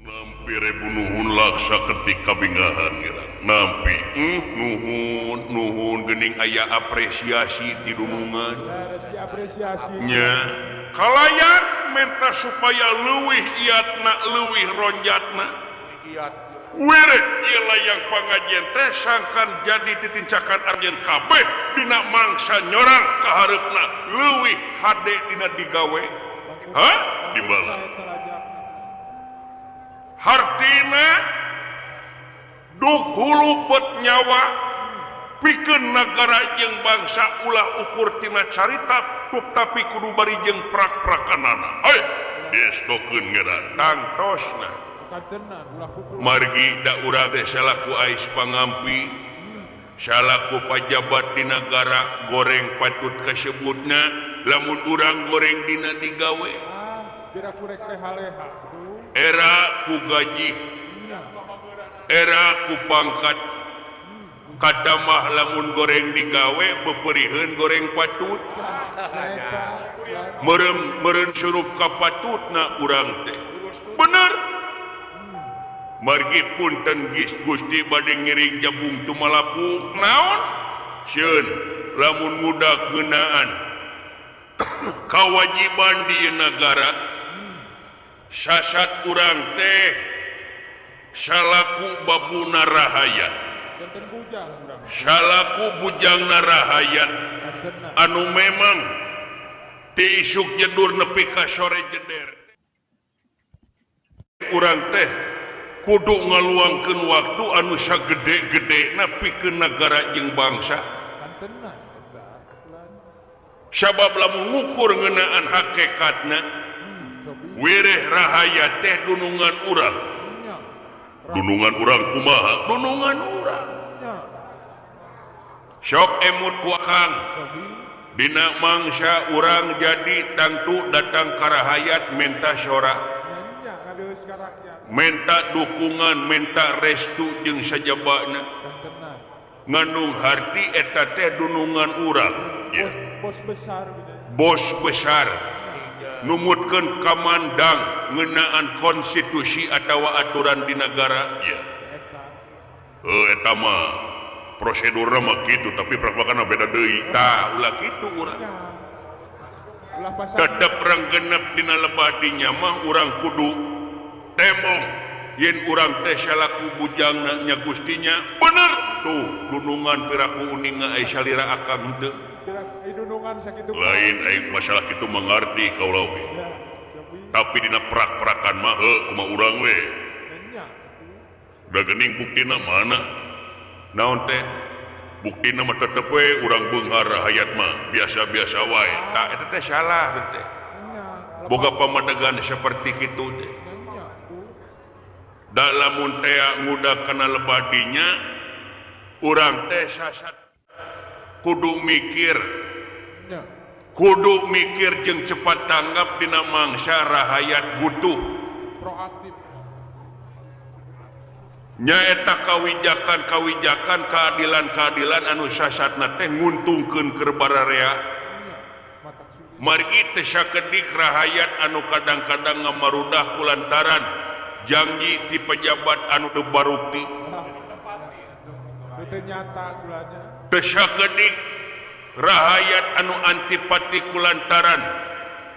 Nampi rebu nuhun laksa ketik kabingahan ngira. Nampi nuhun nuhun geuning aya apresiasi ti dunungan. Apresiasi. Nya kalayan menta supaya leuwih iatna leuwih ronjatna. Iat. Were ieu layang pangajian teh sangkan jadi titincakan anjeun kabeh dina mangsa nyorang ka hareupna leuwih hade dina digawe. Hah? Dibala. Hartina duk hulu bet nyawa pikeun nagara jeung bangsa ulah ukur tina carita tup tapi kudu bari jeung prak-prakanana. Hei, diestokeun ngaran tangtosna. Kantenan ulah kuku. Margi da urang teh salaku ais pangampi, salaku pajabat di nagara goreng patut kasebutna lamun urang goreng dina digawe. Ah, piraku rek leha-leha tuh. Era ku gaji, Nya. era ku pangkat. Kadamah lamun goreng digawe beperiheun goreng patut. Eta. Merem meureun surup ka patutna urang teh. Bener. Margi punten geus Gusti bade ngiring jabung tumalapu naon? Sieun lamun ngudag ngeunaan kawajiban di ieu nagara sasat urang teh salaku babuna rahayat. Janten bujang urang. Salaku bujang rahayat Kantenan. Anu memang ti isuk jedur nepi ka sore jeder urang teh kudu ngaluangkeun waktu anu sagede-gedena pikeun nagara jeung bangsa. Kantenan eta. Lan. Sabab lamun ngukur ngeunaan hakikatna Cobi. wireh rahayat teh dunungan urang. Nya. Dunungan urang kumaha? Dunungan urang. Nya. Sok emut ku akang. Cobi. Dina mangsa urang jadi tangtu datang ka rahayat menta sora, Nya ngadeus ka rakyat. Menta dukungan, menta restu jeung sajabana. Kantenan. Ngandung harti eta teh dunungan urang ya. Bos, bos besar gitu. Bos besar numutkeun kamandang ngeunaan konstitusi atawa aturan di negara ya. Eta. Heuh, eta mah prosedurna mah kitu tapi prak-prakanna beda deui. Tah, ulah kitu urang. Nya. Ulah pasang. Tetep ranggenep dina lebah dinya mah urang kudu temong yen urang teh salaku bujangna nya Gustinya bener tuh dunungan piraku uninga ai salira akang teu. Pira ai dunungan sakitu. Lain aing masalah kitu mengerti kaula we. Ya, cobi. Tapi dina prak-prakan mah heuh kumaha urang we. Nya atuh. Da geuning buktina mana? Naon teh? Buktina mah tetep we urang beunghar rahayat mah biasa-biasa wae. Tah eta teh salah teh. Nya. Boga pamadegan seperti kitu teh. Nya atuh. Da lamun tea ngudag kana lebadinya urang teh sasat kudu mikir. Nya. Kudu mikir jeung cepat tanggap dina mangsa rahayat butuh. Proaktif. Nyaeta kawijakan-kawijakan keadilan-keadilan anu sasatna teh nguntungkeun keur bararea. Nya. Matak sulit. Margi teu sakedik rahayat anu kadang-kadang ngamarudah kulantaran janji ti pejabat anu teu barukti. Nu teu nyata gulanya. Teu sakedik rahayat anu antipati kulantaran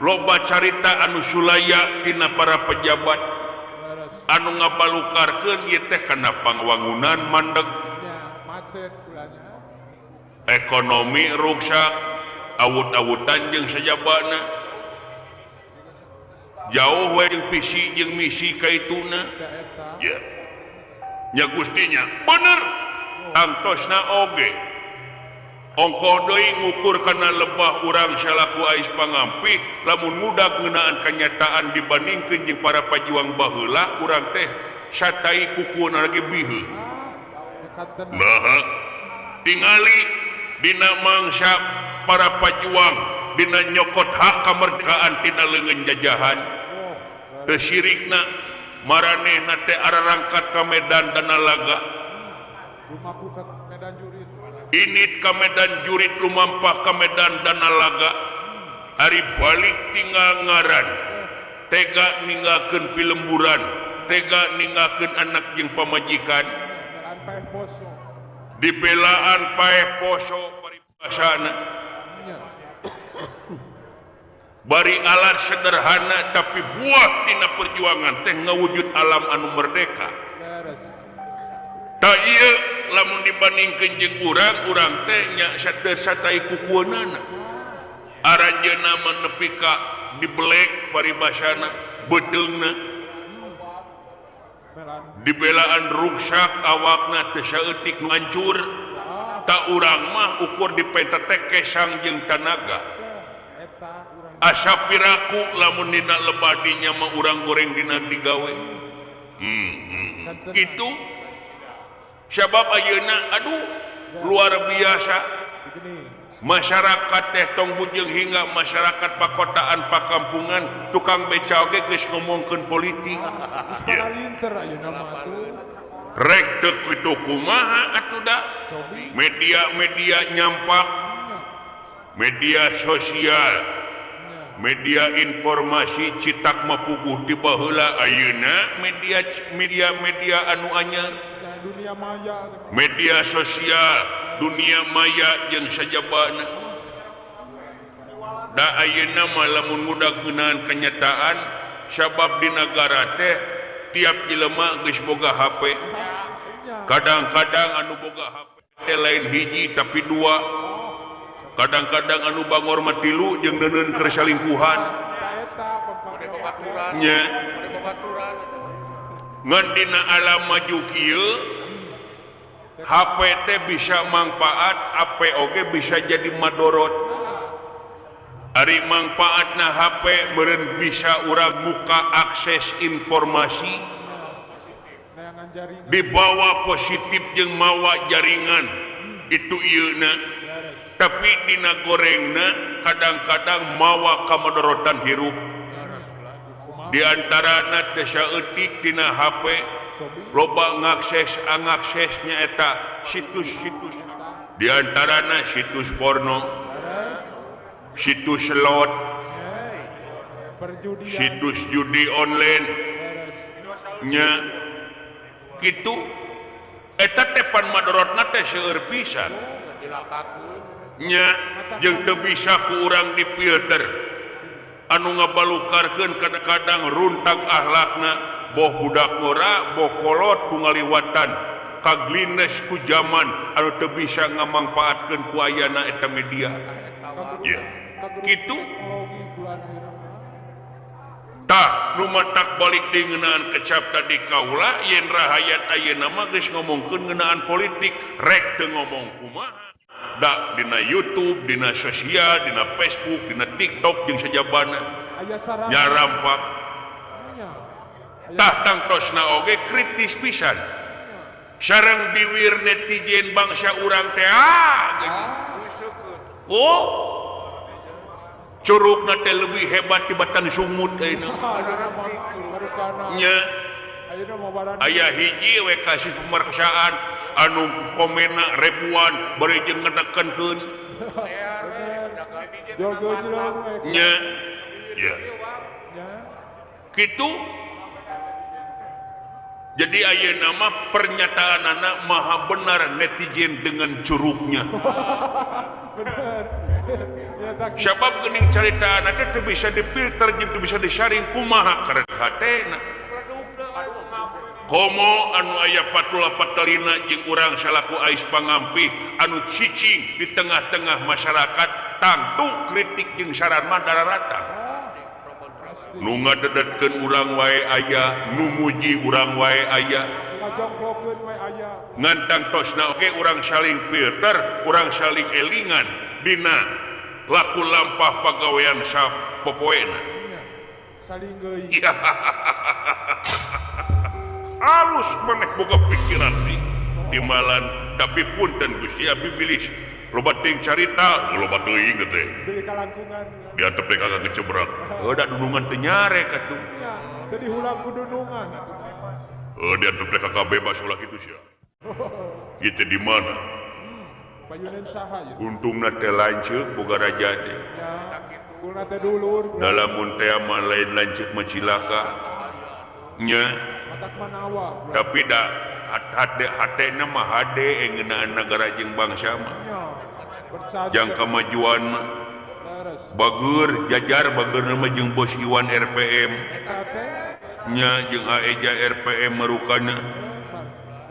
loba carita anu sulaya tina para pejabat. Leres. Anu ngabalukarkeun ieu teh kana pangwangunan mandeg. Nya, macet gulanya. Ekonomi ruksak, awut-awutan jeung sajabana jauh we jeung visi jeung misi kaituna. Teh eta. Ya nya Gustinya bener tangtosna oge ongkoh deui ngukur kana lebah urang salaku ais pangampi lamun ngudag ngeunaan kenyataan dibandingkeun jeung para pajuang baheula urang teh satai kukuna lagi biheuh. Kantenan. Nah, tingali dina mangsa para pajuang dina nyokot hak kemerdekaan tina leungeun jajahan. Oh, Teu sirikna maranehna teh ararangkat ka Medan dana laga. Lumaku ka Medan Jurit. Init ka Medan Jurit lumampah ka Medan dana laga. Ari balik tinggal ngaran tega ninggalkeun pilemburan. tega ninggalkeun anak jeung pamajikan dibelaan paeh poso paribasana bari alat sederhana tapi buah tina perjuangan teh ngawujud alam anu merdeka. Tak ieu lamun dibandingkeun jeung urang teh nya satai kukueunana aranjeunna mah nepi ka dibelek paribasana beuteungna dibelaan ruksak awakna teu saeutik ngancur. Tak urang mah ukur dipentetek kesang jeung tanaga asa piraku lamun dina lebadinya mah urang goreng dina digawe. Kitu sabab ayeuna aduh luar biasa masyarakat teh tong bujeng hingga masyarakat pakotaan pakampungan tukang beca oge geus ngomongkeun politik. Rek teu kitu kumaha atuh da media-media nyampak, media sosial, media informasi citak mapuguh ti baheula ayeuna media anu anyar media sosial dunia maya jeung sajabana. Da ayeuna mah lamun ngudag ngeunaan kenyataan sabab di nagara teh tiap jelema geus boga HP. Kadang-kadang anu boga HP teh lain hiji tapi dua. Kadang-kadang anu bangor mah tilu jeung neuneun keur salingkuhan. Nya. Ngan dina alam maju kieu HP teh bisa mangpaat, HP oge bisa jadi madorot. Ari mangpaatna HP meureun bisa urang muka akses informasi dibawa positif jeung mawa jaringan itu ieuna. Tapi dina gorengna kadang-kadang mawa kamadorotan hirup. Di antarana teh saeutik dina HP loba ngakses nya eta situs-situs, di antarana situs porno, situs slot, situs judi online nya kitu. Eta teh pan madorotna teh seueur pisan nya jeung teu bisa ku urang difilter anu ngabalukarkeun kadang-kadang runtag akhlakna boh budak ngora boh kolot ku ngaliwatan kaglines ku zaman anu teu bisa ngamangpaatkeun ku ayana eta media. Ya kitu tah nu matak balik deui ngeunaan kecap tadi kaula yen rahayat ayeuna mah geus ngomongkeun ngeunaan politik rek teu ngomong kumaha da dina YouTube, dina sosial, dina Facebook, dina TikTok jeung sajabana nyarampak. Tah tangtosna oge kritis pisan sareng biwir netizen bangsa urang teh oh curugna teh lebih hebat tibatan sungut ayeuna nya. Aya hiji we kasus pemerkosaan anu komena ribuan bari jeung ngedekenkeun nya. Ya kitu. Jadi ayeuna mah pernyataan anak maha benar netizen dengan curugnya. Sabab geuning carita anak teh teu bisa difilter jeung teu bisa disaring kumaha karek hatena. Komo anu aya patula patalina jeung urang salaku ais pangampi anu cicing di tengah-tengah masyarakat tangtu kritik jeung saran mah dararata. Nu ngadedetkeun urang wae aya, nu muji urang wae aya, ngan tangtosna oge urang saling filter, urang saling elingan dina laku lampah pagawean sapopoena. Saling geuing. Alus maneh boga pikiran di dimalan tapi punten Gusti abi bilis loba teuing carita loba teuing teh. Beli kalangkungan. Diantep teh kagak kecebrak. Heuh da dunungan teu nyarek atuh. Nya, teu dihulang ku dunungan atuh. Heuh diantep teh kakak bebas ulah kitu sia. Ieu teh di mana? Payunan saha ieu? Untungna teh lanceuk boga raja teh. Nya, kulna teh dulur. Da lamun teh mah lain lanceuk mah cilaka. Nya. Tapi da hate mah hade ngeunaan nagara jeung bangsa mah. Jang kemajuan mah. Bager jajar bager mah jeung Bos Iwan RPM. Nya jeung Aeja RPM marukana.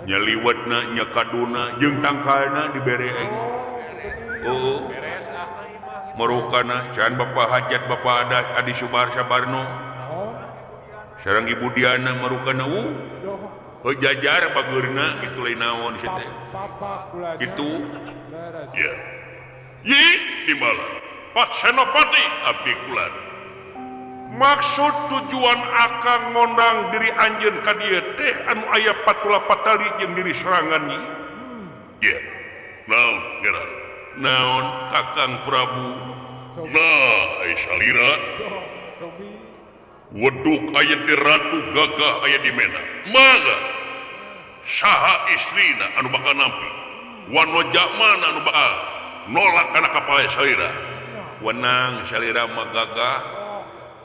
Nya liwetna nya kaduna jeung tangkalna dibere aing. Oh. Marukana can Bapak Hajat Bapak Ada Adi Subar Sabarno. Sareng Ibu Diana marukana oh jajar bageurna kitu lain naon sia teh. Kitu. Ya. Yi timbalan. Pak Senopati abdi kula. Maksud tujuan akang ngondang diri anjeun ka dieu teh anu aya patula patali jeung diri sorangan nyi. Ya. Naon geran? Naon Kakang Prabu? Nah, ai salira. Weduk aya di ratu gagah aya di mena. Mangga. Saha istrina anu bakal nampi? Wanoja mana anu bakal nolak kana kapal salira? Wenang salira mah gagah.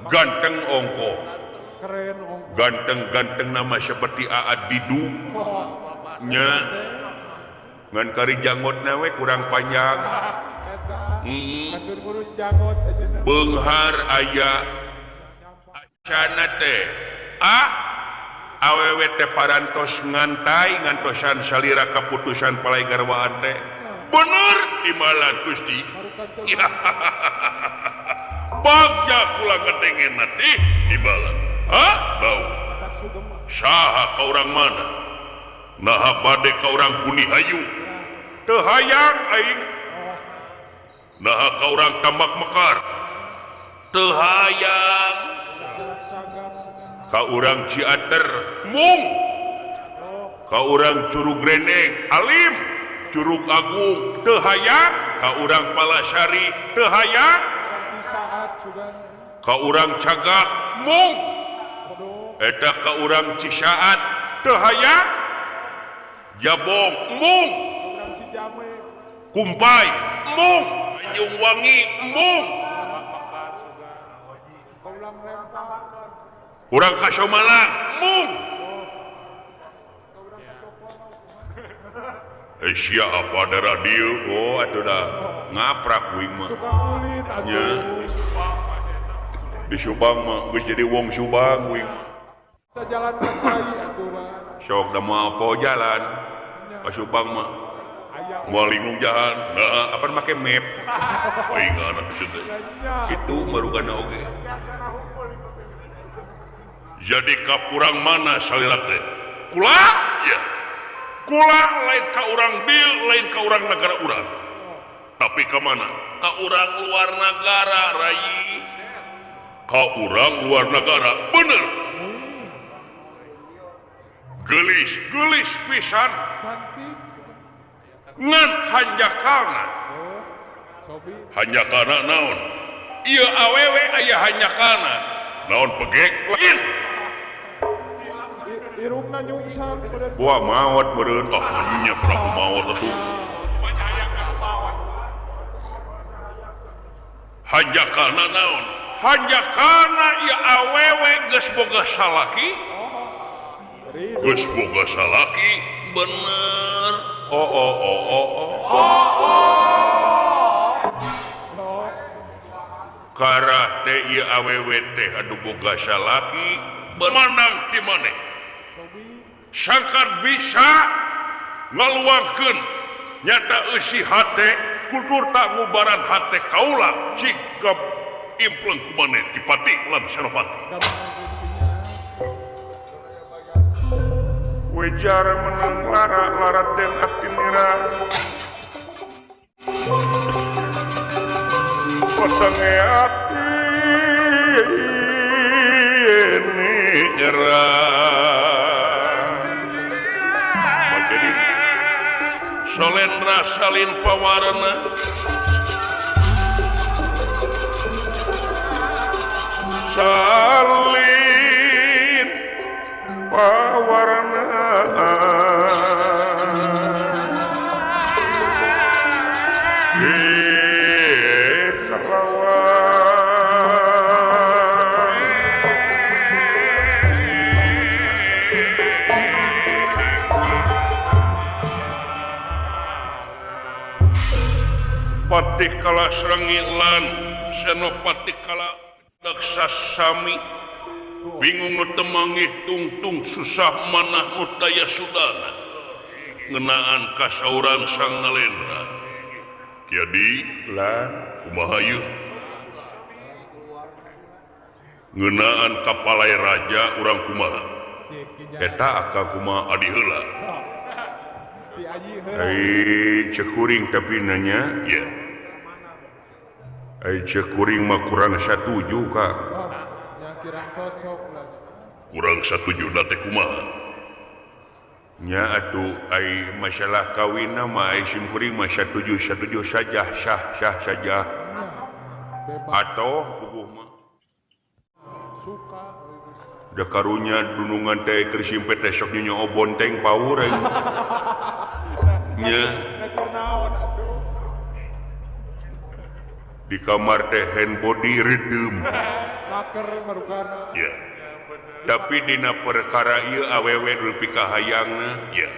Ganteng ongko. Keren ongko. Ganteng-ganteng nama seperti Aad Didu. Nya. Ngan kari janggot we kurang panjang. Beunghar aya acana teh. Ah awewe teh parantos ngantai ngantosan salira kaputusan palai garwaan teh. Bener timbalan Gusti. Bagja kula kedengen nanti timbalan. Hah? Bau. Saha ka urang mana? Naha bade ka urang Buni Hayu. Teu hayang aing. Naha ka urang Tambak Mekar. Teu hayang. Ka urang Ciater mung. Ka urang Curug Reneng alim. Curug Agung teu hayang. Ka urang Palasari teu hayang. Ka urang Cagak mung. Eta ka urang Cisaat teu hayang. Jabong mung. Kumpai mung. Tanjung Wangi mung. Urang Kasomalang mung. Sia apa ada radio? Oh atuh dah ngaprak uing mah. Nya. Di Subang mah geus jadi wong Subang uing mah. Jalan ka cai atuh mah. Sok da moal po jalan ka Subang mah. Moal lingung jalan. Nah, apa make map? Aing anak teh. Kitu marukana oge. Jadi ka urang mana salira teh? Kula? Ya. Kula lain ka urang bil, lain ka urang negara urang. Tapi ka mana? Ka urang luar negara, rai. Ka urang luar negara. Bener. Gelis, gelis pisan. Cantik. Ngan hanjakalna. Hanjakalna naon? Ieu awewe aya hanjakalna. Naon pegek lain. Irungna nyungsang. Wah maot meureun. Oh nya Prabu maot atuh. Hanjakalna naon? Hanjakalna ieu awewe geus boga salaki. Geus boga salaki bener. Oh oh oh oh oh. Oh. Karah teh ieu awewe teh anu boga salaki menang ti maneh. Sangkan bisa ngaluangkeun nyata eusi hate kultur tak ngubaran hate kaula cik impleng ku maneh dipati ulah Senopati. Wejar menang lara larat den atinira pasangnya ati nyerah. Jadi solendra salin pawarna salin pawarna Senopati Kalasrenggi lan Senopati Kala Daksa sami bingung nu teu manggih tungtung susah manah nu daya sudana ngeunaan kasauran Sang Nalendra. Jadi lan kumaha yeuh ngeunaan kapalai raja urang kumaha eta akang kumaha adi heula ai ceuk kuring tapi nanya ya ai ceuk kuring mah kurang satuju ka kurang cocok lah kurang satuju na teh kumaha nya atuh ai masalah kawinna mah ai sim kuring mah satuju satuju saja sah sah saja atau puguh mah suka da karunya dunungan teh keur simpet teh sok nyonyo bonteng paur ai nya di kamar teh hand body redeum naker marukana ya tapi dina perkara ieu awewe dupi ka hayangna ya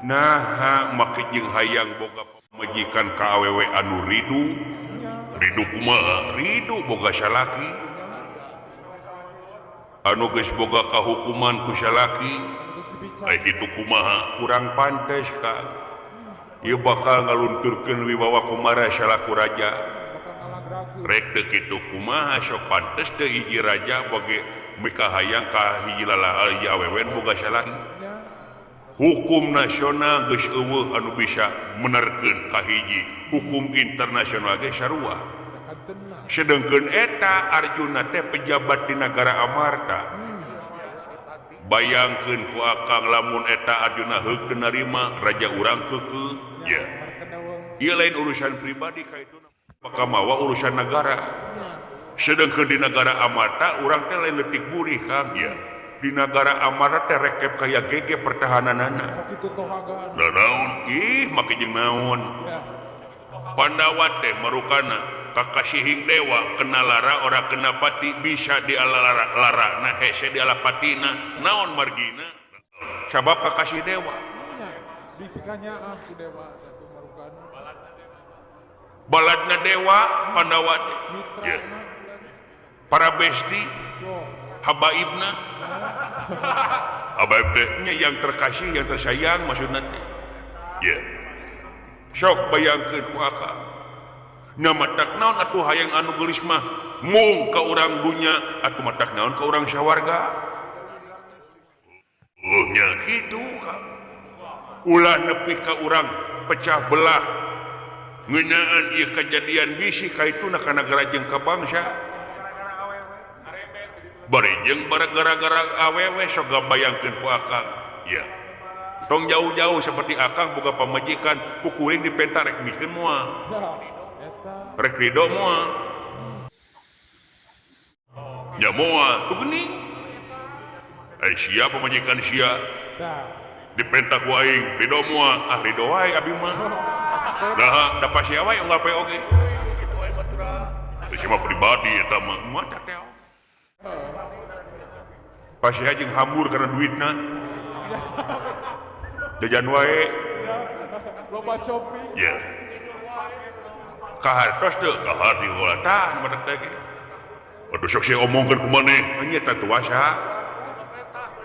naha make jeung hayang boga pamajikan ka awewe anu ridu ridu kumaha ridu boga salaki anu geus boga kahukuman ku salaki ai kitu kumaha kurang pantes ka ieu bakal ngalunturkeun wibawa kumara salaku raja rek teu kitu kumaha sok pantes teu hiji raja bagi mikahayang ka hiji lala hiji awewe boga salaki hukum nasional geus eueuh anu bisa menerkeun ka hiji hukum internasional ge sarua sedengkeun eta Arjuna teh pejabat di nagara Amarta bayangkeun ku akang lamun eta Arjuna heuk teu narima raja urang keukeuh ya ieu lain urusan pribadi ka itu bakal mawa urusan negara sedangkan di negara Amarta urang teh lain leutik burih Kang ya di negara Amarta teh rekep kaya gege pertahananana sakitu tohagaan da naon ih make jeung naon Pandawa teh marukana kakasihing dewa kena lara ora kena pati bisa diala larana hese diala patina naon margina sabab kakasih dewa dipikanya ku dewa atuh marukana baladna dewa Pandawa teh ya. Para besti habaibna habaib teh nya yang terkasih yang tersayang maksudna teh ya sok bayangkeun ku akang nya matak naon atuh hayang anu geulis mah mung ka urang dunya atuh matak naon ka urang sawarga oh nya kitu ka ulah nepi ka urang pecah belah ngeunaan ieu kejadian bisi ka ituna ka nagara jeung ka bangsa bari jeung gara-gara awewe sok gabayangkeun ku akang ya tong jauh-jauh seperti akang boga pamajikan ku kuring dipenta rek mikeun moal rek ridho moal nya moal tuh geuning ai sia pamajikan sia dipenta ku aing ridho moal ah ridho wae abi mah nah da pasti wae unggal poe oge teu mah pribadi eta mah mah teh pasti jeung hambur karena duitna jajan wae loba shopping ya kahartos teu kahar di heula tah nu teh ge aduh sok sia omongkeun ku maneh nya tatuasa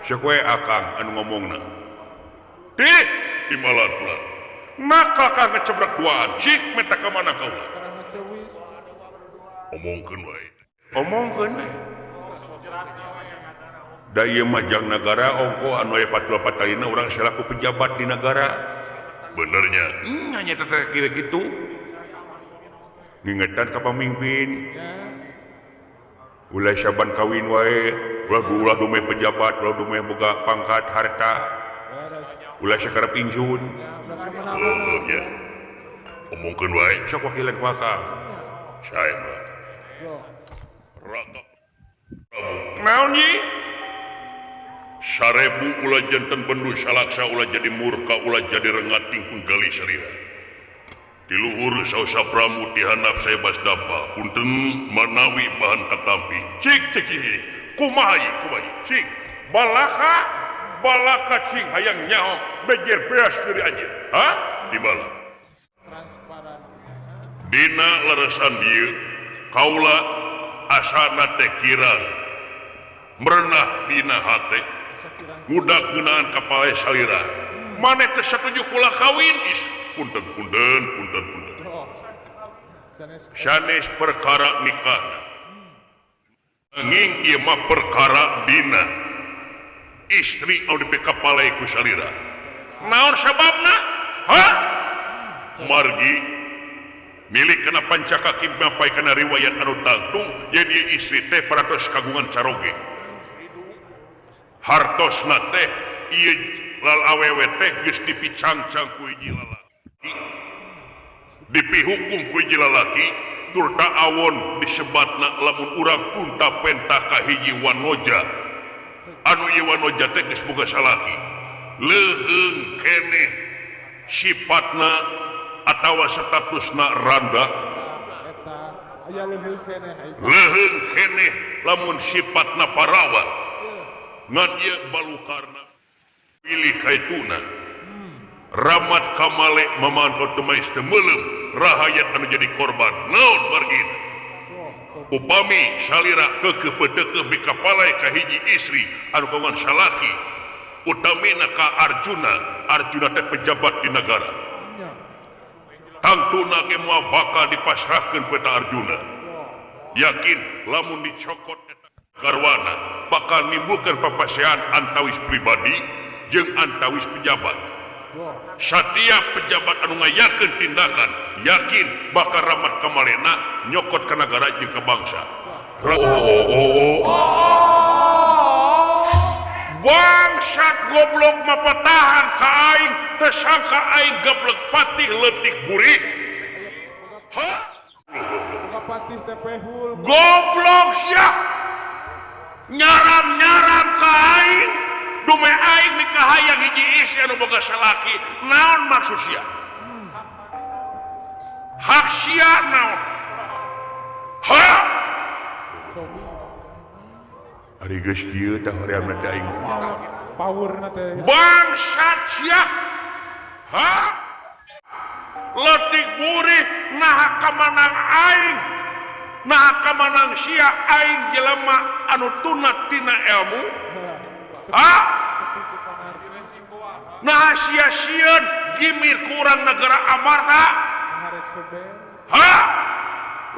sok we akang anu ngomongna tih timalan pulang maka kang ngecebrek duaan cik meta ka mana kaula omongkeun wae omongkeun we da ieu mah jang nagara ongko anu aya patul-patalina urang salaku pejabat di nagara benernya nya teh kira kitu ngingetan ka pamimpin ulah saban kawin wae ulah dumeh pejabat ulah dumeh boga pangkat harta ulah sakarep injun oh ya omongkeun wae sok wakilan ku akang sae mah Raka Prabu naon ye sarebu ulah janten bendu salaksa ulah jadi murka ulah jadi rengating penggali sarira di luhur sausa pramu dihanap saya bas dapa punten manawi bahan katampi cik cik cik kumaha ye kumaha cik balaka balaka cing hayang nyaho bejer beas dari anjeun ha di bala transparan. Dina leresan dieu kaula asana teh kirang merenah dina hate ngudag ngeunaan kapale salira. Maneh teh satuju kula kawin is punten punten punten punten. Sanes perkara nikahna. Nanging ieu mah perkara dina istri anu dipikapale ku salira. Naon sababna? Hah? Margi milik kana pancakaki mapai kana riwayat anu tangtung yen ieu istri teh parantos kagungan caroge. Hartosna teh ieu lal awewe teh geus dipicangcang ku hiji lalaki. Dipihukum ku hiji lalaki turta awon disebatna lamun urang punta penta ka hiji wanoja. Anu ieu wanoja teh geus boga salaki. Leuheung keneh sifatna atawa statusna randa. Leuheung keneh lamun sifatna parawan. Ngan ieu balukarna pilih kaituna. Ramat kamale mamanto teu maes teu meuleum rahayat anu jadi korban. Naon margina? Upami salira keukeuh peudeukeun mikapalai ka hiji istri anu kagungan salaki utamina ka Arjuna. Arjuna teh pejabat di negara. Tangtuna ge moal bakal dipasrahkeun ku eta Arjuna. Yakin lamun dicokot eta garwana bakal nimbulkeun papasean antawis pribadi jeung antawis pejabat. Satiap pejabat anu ngayakeun tindakan yakin bakal ramat kamalena nyokot ka nagara jeung ka bangsa. Bangsat goblok mapatahan ka aing teu sangka aing geblek patih leutik burik. Hah? Goblok sia. Nyaram-nyaram ka aing dume aing nikahayang hiji istri anu boga salaki. Naon maksud sia? Hak sia naon? Hah? Ari geus kieu tah horeamna teh aing. Powerna teh. Bangsat sia. Hah? Leutik burih naha kamanang aing. Naha kamanang sia aing jelema anu tunat tina ilmu. Hah? Naha sia sieun gimir ku urang negara Amarta. Hah?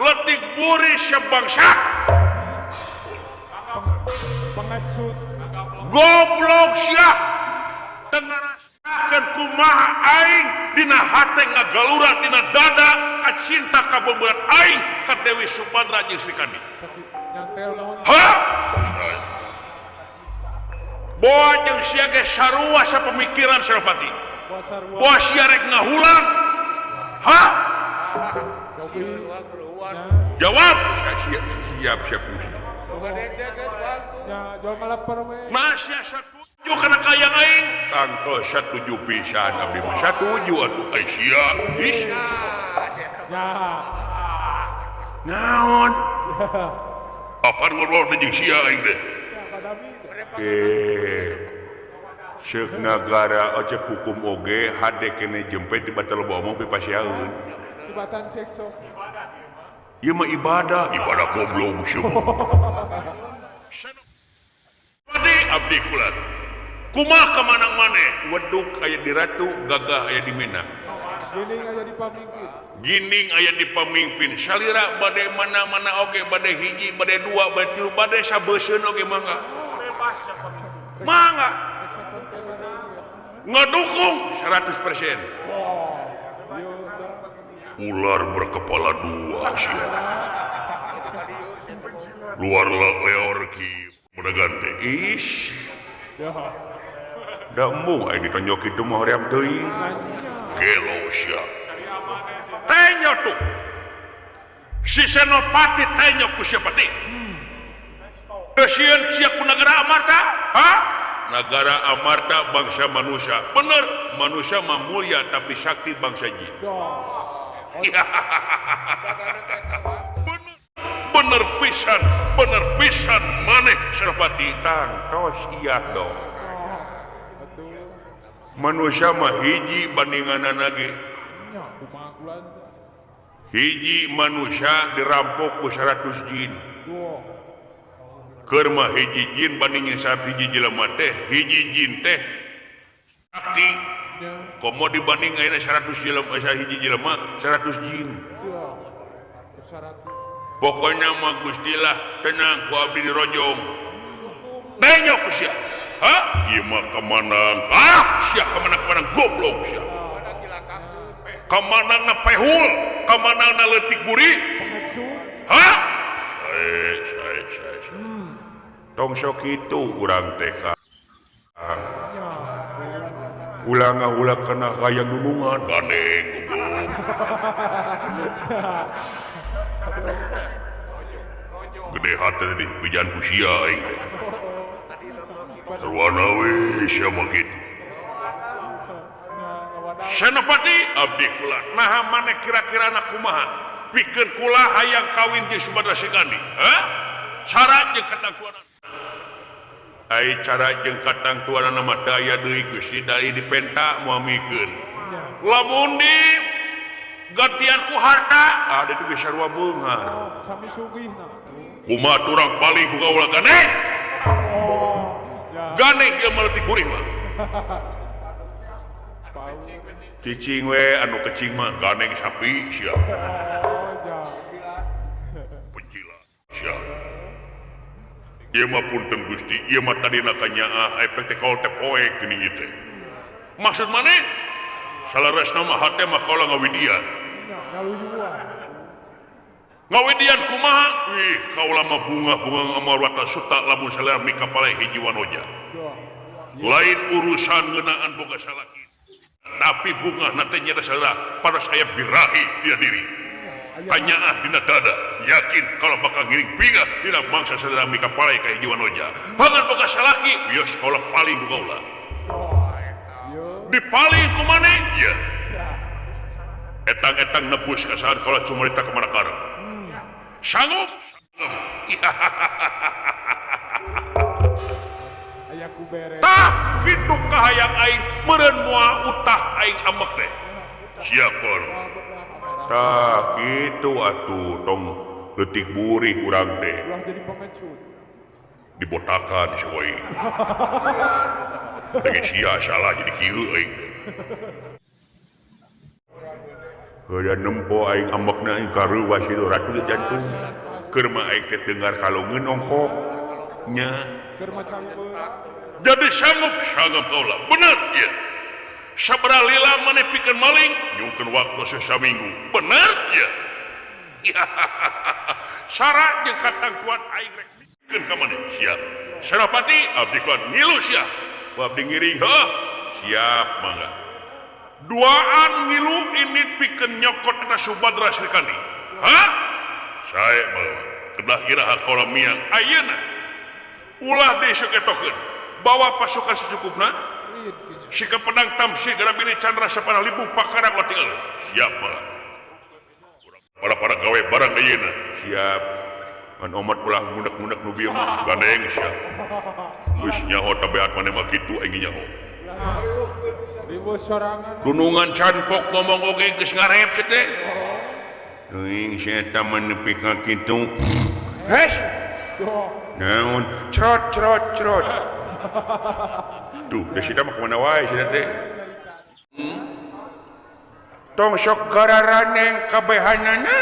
Leutik burih sia bangsat. Pengecut. Goblok sia. Teu ngarasakeun kumaha aing dina hate ngagalura dina dada kacinta kabeubeut aing ka Dewi Subadra jeung Sri Kandi. Hah? Boa jeung sia ge sarua sapamikiran Senopati. Boa sia rek ngahulang. Hah? Jawab. Siap siap siap. Nah sia satuju kana kayang aing. Tangto satuju pisan abdi mah satuju atuh ai sia. Ih. Naon? Apaan ngobrol teh jeung sia aing teh? Ceuk nagara ocek hukum oge hade kene jempe di batal loba omong pipasiaeun. Tibatan cekcok. Ieu mah ibadah, ibadah goblok sia. Padi abdi kula. Kumaha kamanang maneh? Weduk aya di ratu, gagah aya di mina. Gining aya di pamingpin. Gining aya di pamingpin. Salira bade mana-mana oge, bade hiji, bade dua, bade tilu, bade sabeuseun oge mangga. Mangga. Ngedukung 100%. Ular berkepala dua sia. Luar leor ki mudagan teh. Ish. Da embung aing ditonjok kitu mah hoream teuing. Gelo sia. Tenyo tuh. Si Senopati tenyo ku siapa teh? Teu sieun sia ku nagara Amarta? Hah? Nagara Amarta bangsa manusia. Bener, manusia mah mulia tapi sakti bangsa jin. Bener, bener pisan maneh Senopati tangtos iya dong. Manusia mah hiji bandinganana ge. Hiji manusia dirampok ku 100 jin. Keur mah hiji jin bandingin hiji jelema teh, hiji jin teh sakti. Komo dibanding ayeuna 100 jelema, hiji jelema 100 jin. Pokoknya mah Gusti lah tenang ku abdi dirojong. Benyok sia. Hah? Ieu mah kamanang. Ah, sia kamanang-kamanang goblok sia. Kamanangna pehul, kamanangna leutik buri. Hah? Sae sae sae. Tong sok kitu urang teh ka. Ulah ngahulak kana hayang nulungan gandeng goblok. Gede hati di bijan ku sia aing teh. Sarwana we sia mah kitu. Senopati abdi kula naha maneh kira-kira na kumaha pikeun kula hayang kawin jeung Subadra Srikandi. Hah? Cara jeung katangtuan. Ai cara jeung katangtuanana mah daya deui Gusti dari dipenta moal mikeun. Lamun di gantian ku harta, ah ditu geus sarua beunghar. Sami sugihna. Kumaha turang paling ku kaula gandeng? Gandeng ieu mah leutik gurih mah. Cicing we anu kecing mah gandeng sapi sia. Pencila sia. Ieu mah punten Gusti, ieu mah tadina kanyaah efek teh kaul teh poek geuning ieu teh. Maksud maneh? Salaresna mah hate mah kaula ngawidian. Ngawidian kumaha? Wih, kaula mah bunga-bunga amarwata suta lamun salah mikapaleh hiji wanoja. Lain urusan ngeunaan boga salaki. Tapi bunga nanti nyata salah pada saya birahi dia diri. Kanyaah dina dada, yakin kalau bakal ngiring pingah dina bangsa saudara mikapaleh ka hiji wanoja. Hangan boga salaki, wios kaula paling ku kaula. Dipaling ku maneh? Ieu. Etang-etang nebus ka saat kaula cumarita ka mana karep. Sanggup? Tah, kitu kahayang aing meureun moal utah aing amek teh. Siap kono. Tah, kitu atuh tong leutik burih urang teh. Ulah jadi pengecut. Dibotakan si we. Lagi sia salah jadi kieu aing teh. Heuda nempo aing amekna aing kareuwas itu ratu jantung. Keur mah aing teh dengar kalongeun ongkoh nya. Jadi sanggup sanggup kaula. Bener ya. Sabaraha lila maneh pikeun maling nyungkeun waktu sasaminggu. Bener ya. Syarat jeung katangtuan aing rek mikeun ka maneh. Siap. Senopati abdi kuat ngilu sia. Abdi ngiring heuh. Siap mangga. Duaan ngilu ini pikeun nyokot eta Subadra Srikandi. Hah? Sae mah kedah iraha kaula miang ayeuna. Ulah disuketokeun. Bawa pasukan secukupna. Sikap pedang tamsi garabini candra sapana libu pakarang ulah tinggal. Siap mah. Para-para gawe barang ayeuna. Siap. Ngan omat ulah ngunek-ngunek nu bieu mah gandeng sia. Geus nyaho tabeat maneh mah kitu aing nyaho. Dunungan canpok ngomong oge geus ngarep sia teh. Teuing sia eta mah nepi ka kitu. Hes. Naon crot crot crot. Tuh, geus sia mah kumaha wae sia teh. Tong sok gararaneng kabehanana.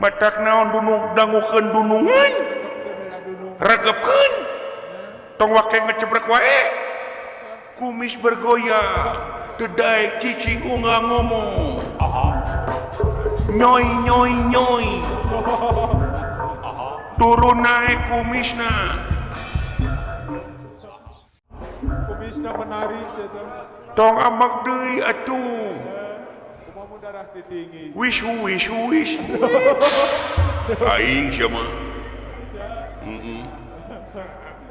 Matak naon dunung dangukeun dunungan. Regepkeun. Tong wake ngecebrek wae. Kumis bergoyang, teu daek cicing unga ngomong. Nyoy nyoy nyoy. Turun naik kumisna. Kumisna menarik sia teh. Tong amak deui atuh. Kumaha darah teh tinggi. Wish wish wish. Aing sia mah. Heeh.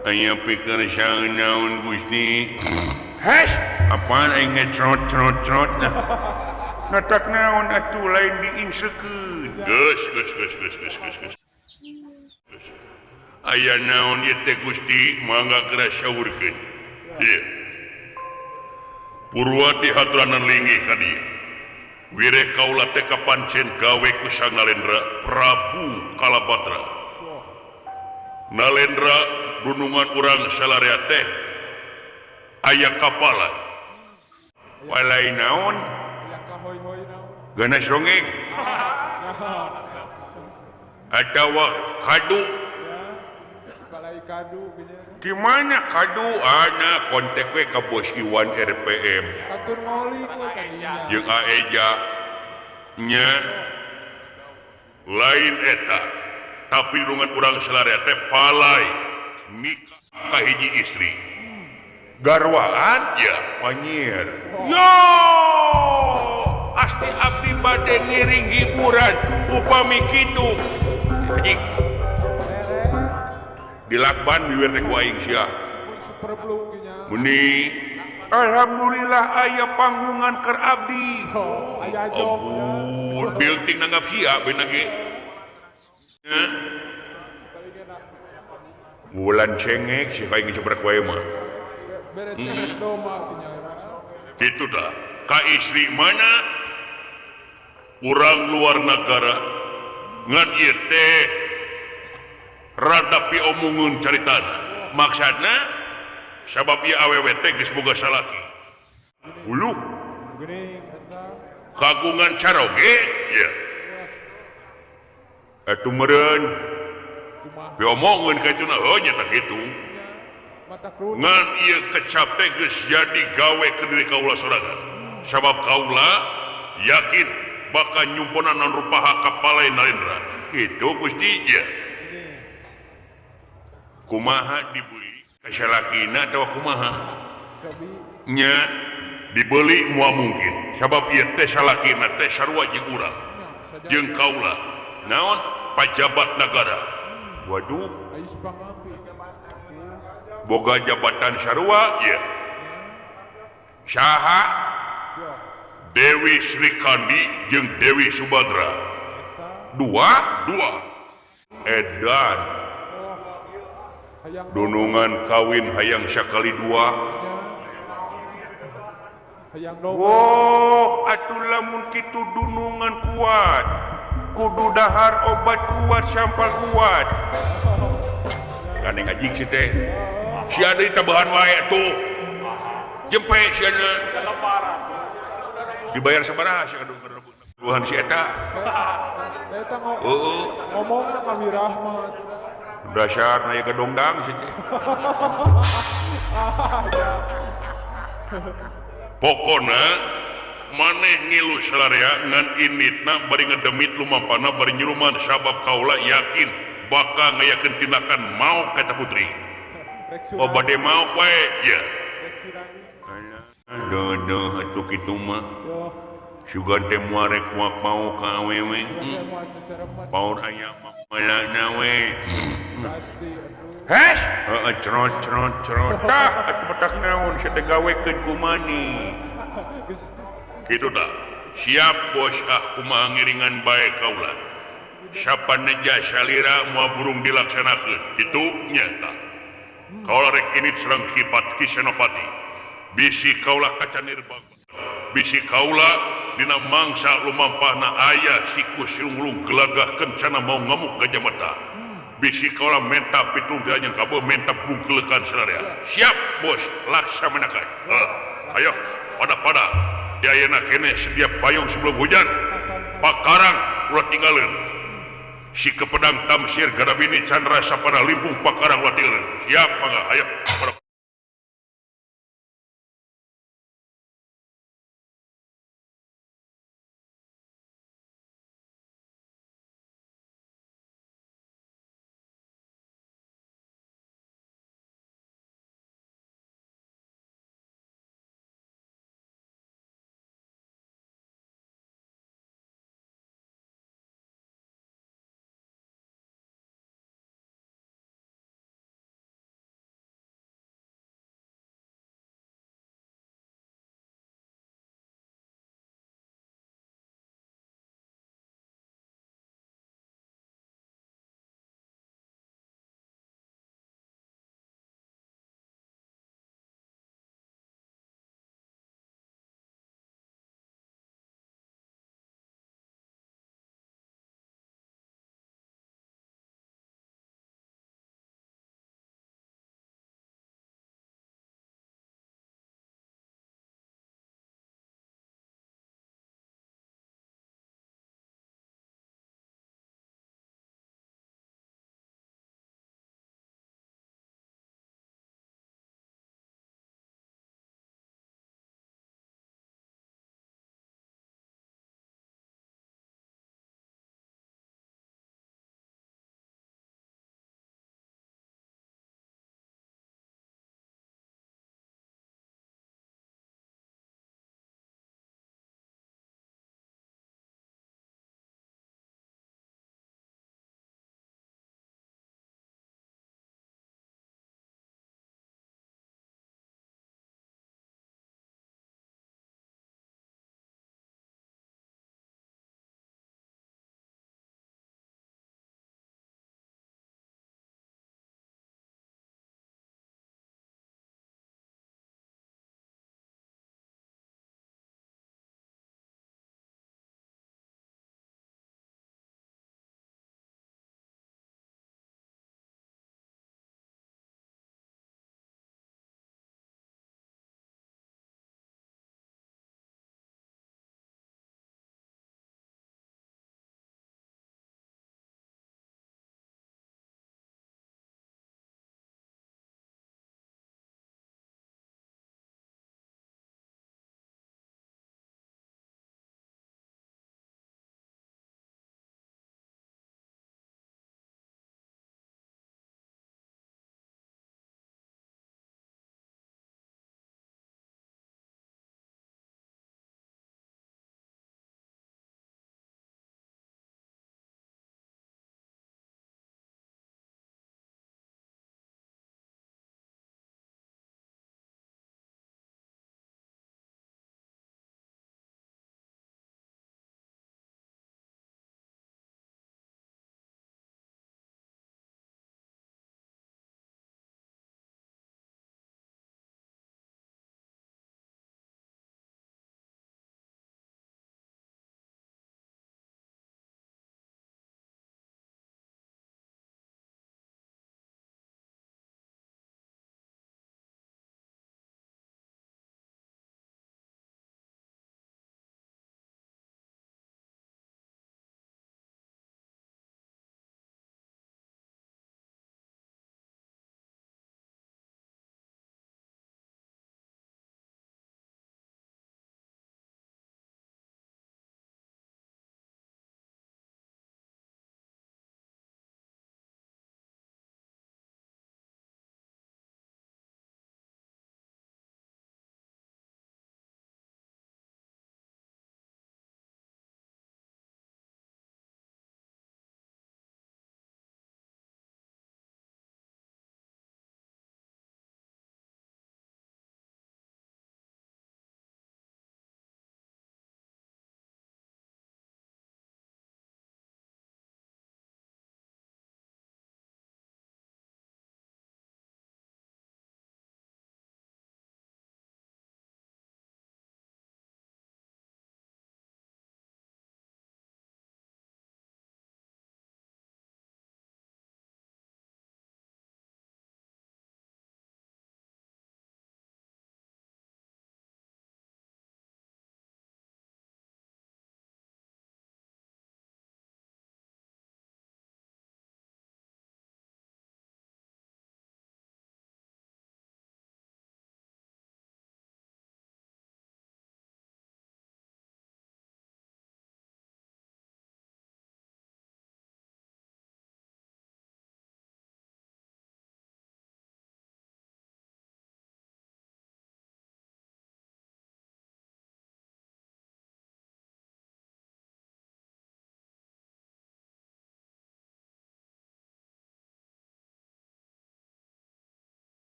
Aya pikeun saeun naon Gusti. Hes, apaan aing ngecrot crot crot nah. Natak naon atuh lain diingsekeun. Geus geus geus geus geus geus geus. Aya naon ieu teh Gusti mangga geura saurkeun. Ieu. Purwati haturanan linggih ka dieu. Wire kaula teh kapancen gawe ku Sang Nalendra Prabu Kalabadra. Nalendra dunungan urang salarea teh aya kapalan. Walai naon? Ganas rongeng. Atawa kadu. Gimana kadu ana kontak we ka Bos Iwan RPM. Jeung Aeja nya lain eta tapi dunungan urang salarea teh palai nikah ka hiji istri. Garwaan ya panyir. Yo asti abdi bade ngiring hiburan upami kitu. Anjing. Dilakban biwir teh ku aing sia. Meni alhamdulillah aya panggungan keur abdi. Aya job. Building nanggap sia beuna ge. Bulan cengek si aing geus wae mah. Gitu dah. Ka istri mana urang luar negara ngan ieu teh rada piomungeun caritana. Maksudna sabab ieu awewe teh geus boga salaki. Hulu kagungan caroge ya. Atuh meureun piomongeun ka itu heuh nya tah kitu. Ngan ieu kecap teh geus jadi gawe ke diri kaula sorangan. Sabab kaula yakin bakal nyumponan non rupaha ka palai Nalendra. Kitu Gusti ya. Kumaha dibeli ka salakina atawa kumaha? Nya dibeli moal mungkin. Sabab ieu teh salakina teh sarua jeung urang. Jeung kaula. Naon pajabat nagara. Waduh. Boga jabatan sarua ya. Saha Dewi Sri Kandi jeung Dewi Subadra. Dua edan dunungan kawin hayang sakali dua. Woh atuh lamun kitu dunungan kuat kudu dahar obat kuat sampal kuat. Gandeng anjing si teh. Si ada tambahan wae tuh. Jempe si ada. Dibayar sabaraha si kadung karebuhan si eta. Eta heeh. Ngomongna ka wirah mah. Dasar aya gedongdang si teh. Pokona maneh ngilu salarea ngan initna bari ngedemit lumampana bari nyiluman sabab kaula yakin bakal ngayakeun tindakan mau kata putri. Oh bade mau wae ya. Aduh atuh kitu mah. Sugan teh moal rek mau ka awewe. Paur aya mah malana we. Hes, heeh cerot cerot cerot. Tah atuh petak naon sia teh gawekeun kumani. Kitu tah. Siap bos ah kumaha ngiringan bae kaula. Sapaneja salira moal burung dilaksanakeun. Kitu nya tah. Kaula rek init sareng Ki Ki Senopati. Bisi kaula kacanir bagus. Bisi kaula dina mangsa lumampahna aya siku silunglung gelagah kencana mau ngamuk gajah mata. Bisi kaula menta pitung dianyang kabeh menta bungkeulekan sararea. Siap bos laksanakan. Ayo pada-pada di ayeuna keneh sedia payung sebelum hujan. Pakarang ulah tinggalin. Si kepedang Tamsir Garabini Chandra Sapana Limpung pakarang ulah tinggalin. Siap mangga ayo pada.